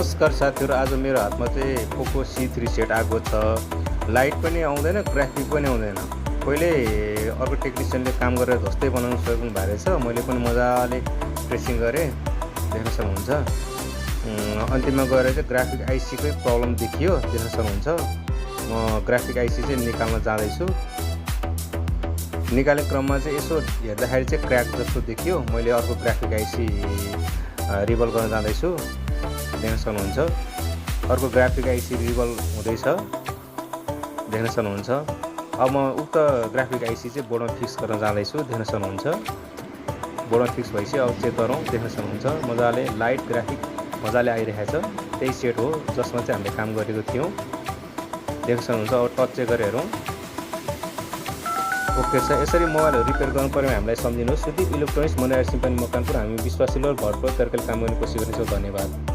नमस्कार साथीहरु, आज मेरो हातमा चाहिँ पोको C3 सेट आएको छ। लाइट पनि आउँदैन, ग्राफिक पनि आउँदैन। पहिले अर्को टेक्निसियनले काम गरेर जस्तै बनाउन सक्नु भएको रहेछ। मैले पनि मजाले प्रेसिङ गरेँ, देख्न सक्नुहुन्छ। अन्तिममा गएर चाहिँ ग्राफिक आइसी कै प्रब्लम देखियो, देख्न सक्नुहुन्छ। म ग्राफिक आइसी चाहिँ निकाल्न जाँदैछु। निकाल्ने क्रममा चाहिँ यसो हेर्दाखेरि चाहिँ क्र्याक जस्तो देखियो। मैले अर्को ग्राफिक आइसी रिभल गर्न जाँदैछु, देख्न सक्नुहुन्छ। अर्को ग्राफिक आइसी रिभल हुँदैछ, देख्न सक्नुहुन्छ। अब म उक्त ग्राफिक आइसी चाहिँ बोर्डमा फिक्स गर्न जाँदैछु, देख्न सक्नुहुन्छ। बोर्डमा फिक्स भएपछि अब चेक गरौँ, देख्न सक्नुहुन्छ। मजाले लाइट ग्राफिक मजाले आइरहेको छ। त्यही सेट हो जसमा चाहिँ हामीले काम गरेको थियौँ, देख्न सक्नुहुन्छ। अब टच चेक गरेर हेरौँ, ओके छ। यसरी मोबाइलहरू रिपेयर गर्नु पर्यो हामीलाई सम्झिनुहोस्। सुदीप इलेक्ट्रोनिक्स, मनायर सिम्पानी मकवानपुर। हामी विश्वासिलो भरपर्दो तरिकाले काम गर्ने कोसिस गर्नेछौँ। धन्यवाद।